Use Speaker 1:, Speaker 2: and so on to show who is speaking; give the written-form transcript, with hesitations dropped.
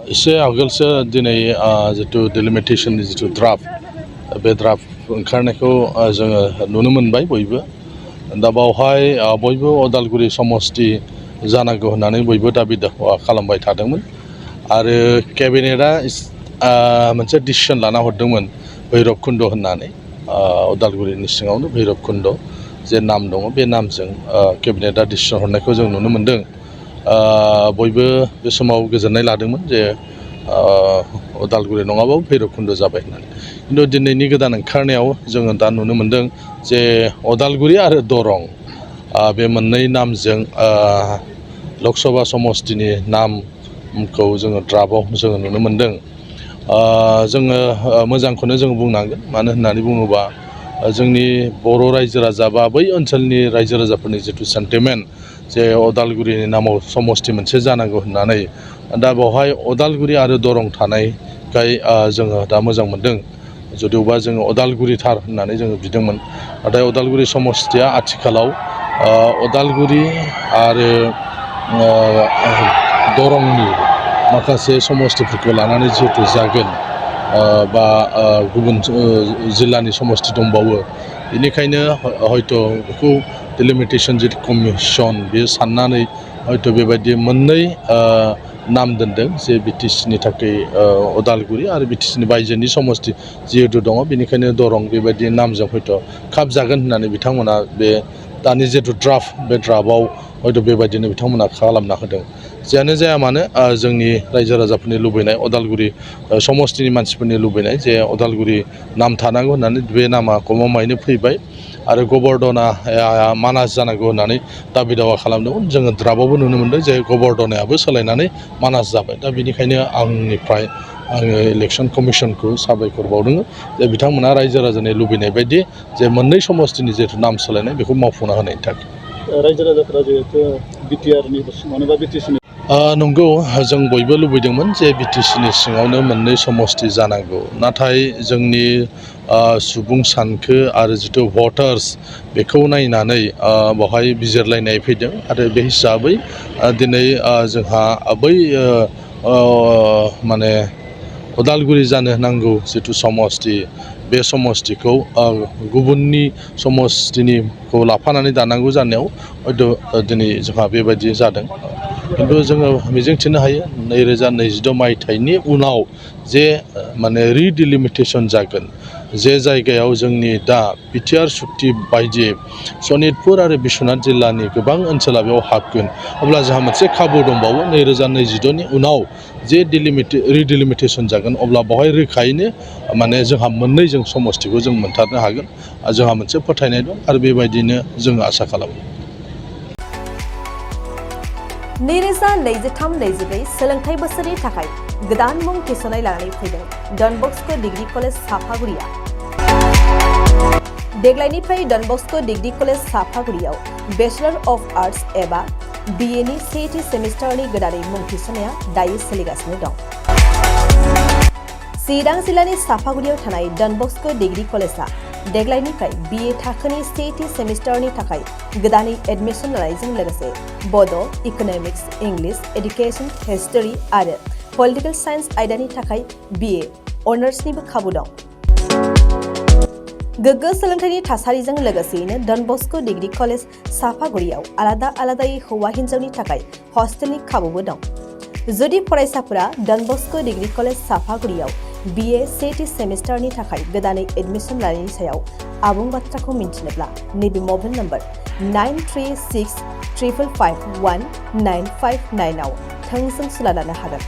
Speaker 1: एसे आगोलसो दिनै जितु डिलिमिटेशननि जितु ड्राफ्ट बे ड्राफ्ट ओंखारनायखौ जोङो नुनो मोनबाय बयबो दा बावहाय बयबो अदालगुरि समस्ति जानांगौ होननानै बयबो दाबि दावा खालामबाय थादोंमोन आरो केबिनेटआ मोनसे डिसिसन लाना हरदोंमोन भैरबकुन्द होननानै अदालगुरिनि सिङावनो भैरबकुन्द जे नाम दङ बे नामजों केबिनेटआ डिसिसन हरनायखौ जों नुनो मोनदों बयबो बे समाव गोजोननाय लादोंमोन जे अदालगुरि नङाबाबो भैरबकुन्द जाबाय होननानै खिन्थु दिनैनि गोदान ओंखारनायाव जोङो दा नुनो मोनदों जे अदालगुरि आरो दरं बे मोननै नामजों लकसभा समस्तिनि नामखौ जोङो ड्राफ्टआव जोङो नुनो मोनदों जोङो मोजांखौनो जोङो बुंनांगोन मानो होननानै बुङोबा जोंनि बर' रायजो राजा बा बै ओनसोलनि रायजो राजाफोरनि जिथु सेन्टिमेन्ट जे अदालगुरिनि नामाव समस्ति मोनसे जानांगौ होननानै दा बेवहाय अदालगुरि आरो दरं थानायखाय जोङो दा मोजां मोनदों जुदिबा जोङो अदालगुरिथार होननानै जोङो बिदोंमोन नाथाय अदालगुरि समस्तिया आथिखालाव अदालगुरि आरो दरंनि माखासे समस्तिफोरखौ लानानै जिहेतु जागोन बा गुबुन जिल्लानि समस्ति दंबावो बेनिखायनो हयथ' बेखौ डिलिमिटेशन जितु कमिसन बेयो साननानै हयथ' बेबायदि मोननै नाम दोनदों जे बिटिसिनि थाखाय अदालगुरि आरो बिटिसिनि बायजोनि समस्ति जिहेतु दङ बेनिखायनो दरं बेबायदि नामजों हयथ' खाबजागोन होननानै बिथांमोना बे दानि जितु ड्राफ्ट बे ड्राफ्टआव हयथ' बेबायदिनो बिथांमोना खालामना होदों जियानो जाया मानो जोंनि रायजो राजाफोरनि लुबैनाय अदालगुरि समस्तिनि मानसिफोरनि लुबैनाय जे अदालगुरि नाम थानांगौ होननानै बे नामा गमामायैनो फैबाय आरो गबर्धना मानास जानांगौ होननानै दाबि दावा खालामदोंमोन जोङो ड्राफ्टआवबो नुनो मोनदों जे गबर्धनायाबो सोलायनानै मानास जाबाय दा बेनिखायनो आंनिफ्राय आङो इलेक्सन कमिसनखौ साबायखर बावदों जे बिथांमोना रायजो राजानि लुबैनाय बायदि जे मोननै समस्तिनि जिहेतु नाम सोलायनाय बेखौ मावफुंना होनायनि थाखाय
Speaker 2: रायजो राजाफोरा जिहेतु बिटिआरनि सिङावनो बा बिटिसिनि
Speaker 1: नंगौ जों बयबो लुबैदोंमोन जे बिटिसिनि सिङावनो मोननै समस्ति जानांगौ नाथाय जोंनि सुबुं सानखो आरो जिथु भटार्स बेखौ नायनानै बेवहाय बिजिरलायनाय फैदों आरो बे हिसाबै दिनै जोंहा बै माने अदालगुरि जानो नांगौ जिथु समस्ति बे समस्तिखौ गुबुननि समस्तिनिखौ लाफानानै दानांगौ जानायाव हयथ' दिनै जोंहा बेबायदि जादों खिन्थु जोङो मिजिंथिनो हायो 2022 मायथाइनि उनाव जे माने रिडिलिमिटेशन जागोन जे जायगायाव जोंनि दा बिटिआर सुक्ति बायदियै सनितपुर आरो बिश्वनाथ जिल्लानि गोबां ओनसोला बेयाव हाबगोन अब्ला जोंहा मोनसे खाबु दंबावो 2022नि उनाव जे रिडिलिमिटेशन जागोन अब्ला बेवहाय रोखायैनो माने जोंहा मोननै जों समस्तिखौ जों मोनथारनो हागोन जोंहा मोनसे फोथायनाय दं आरो बेबायदिनो जों आसा खालामो
Speaker 3: 2023-24 सोलोंथाइ बोसोरनि थाखाय गोदान मुं थिसननाय लानानै फैदों डन बस्क' डिग्री कलेज साफागुरिया देग्लायनिफ्राय डन बस्क' डिग्री कलेज साफागुरियाव बेचलर अफ आर्ट्स एबा बिएनि सेथि सेमिस्टारनि गोदानै मुं थिसननाया दायो सोलिगासिनो दं चिरां जिल्लानि साफागुरियाव थानाय डन बस्क' डिग्री कलेजआ देग्लायनिफ्राय बिए थाखोनि सेथि सेमिस्टारनि थाखाय गोदानै एडमिशन लानायजों लोगोसे बड', इक'नमिक्स, इंलिश, एडुकेशन, हिस्टरी आरो पलिटिकल साइन्स आयदानि थाखाय बिए अनार्सनिबो खाबु दं गोग्गो सोलोंथाइनि थासारिजों लोगोसेयैनो डन बस्क' डिग्री कलेज साफागुरियाव आलादा आलादायै हौवा हिन्जावनि थाखाय हस्टेलनि खाबुबो दं जुदि फरायसाफोरा डन बस्क' डिग्री कलेज साफागुरियाव बिए सेथि सेमिस्टारनि थाखाय गोदानै एडमिशन लानायनि सायाव आबुं बाथ्राखौ मिन्थिनोब्ला नैबे मबाइल नम्बर 9365519559 आव थोंजों सुला लानो हागोन